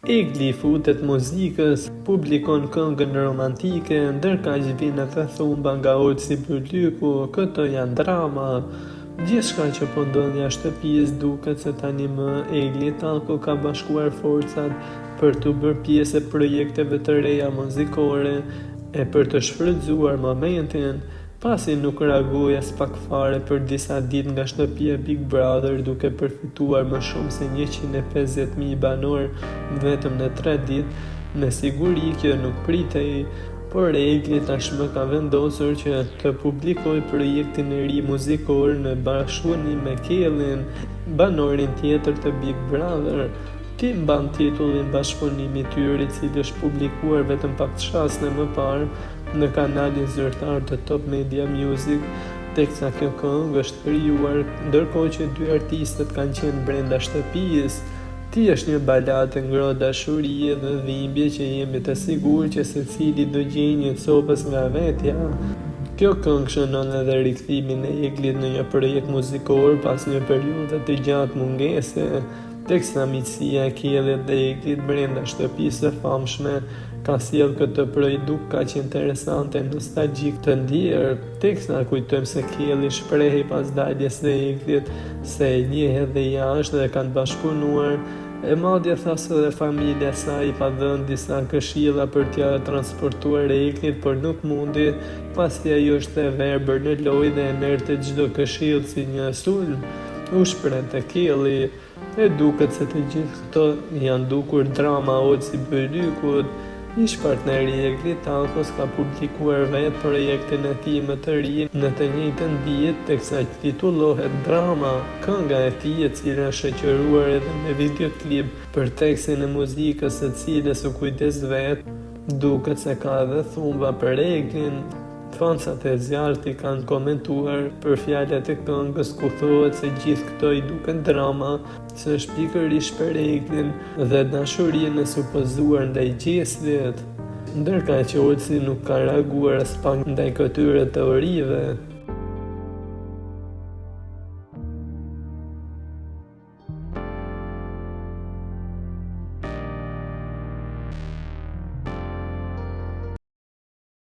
Egli i futet muzikës, publikon këngën romantike, ndërkaq vijnë edhe thumba nga Olsi Bylyku, këto janë drama. Gjithçka që po ndodh jashtë shtëpisë duket se tani më Egli Tako ka bashkuar forcat për t'u bërë pjesë e projekteve të reja muzikore e për të shfrytëzuar momentin. Pasi nuk reagoi aspak fare për disa ditë nga shtëpia Big Brother duke përfituar më shumë se 150,000 banorë vetëm në tre ditë, me siguri kjo nuk pritej, por Egli tashmë ka vendosur që të publikojë projektin e ri muzikor në bashkëpunim me Kellin, banorin tjetër të Big Brother. Ti mban titullin bashkëpunimi i tyre i cili është publikuar vetëm pak çaste më parë në kanalin zyrtar të Top Media Music, teksa kjo këngë është krijuar ndërkohë që dy artistët kanë qenë brenda shtëpisë. Ti është një baladë e ngrohtë dashurie dhe dhimbje që jemi të sigurt që secili do gjejë një copëz nga vetja. Kjo këngë shënon edhe rikthimin e Eglit në një projekt muzikor pas një periudhe të gjatë mungese. Teksa miqësia e Kellit dhe Eglit brenda shtëpisë së famshme ka sjellë këtë produkt kaq interesant e nostalgjik të ndjerë, teksa kujtojmë se Kelli shprehej pas daljes së Eglit se e njeh edhe jashtë dhe kanë bashkëpunuar, e madje tha se edhe familja e saj i pat dhënë disa këshilla për t'ia transportuar Eglit por nuk mundi pasi ajo është e verbër në lojë dhe e merrte çdo këshillë si një sulm. U shprehte Kelli, e duket se të gjithë këto janë dukur drama Olsi Bylykut, ish-partneri i Egli Takos ka publikuar vetë projektin e tij më të ri në të njëjtën ditë teksa titullohet Drama, kënga e tij e cila është shoqëruar edhe me videoklip për tekstin e muzikës së cilës u kujdes vetë, duket se ka edhe thumba për Eglin. Fansat e zjarrtë i kanë komentuar për fjalët e këngës ku thuhet se gjithë këto i duken drama, se është pikërisht për Eglin dhe dashurinë e supozuar ndaj Gjestit. Ndërkaq Olsi nuk ka reaguar aspak ndaj këtyre teorive.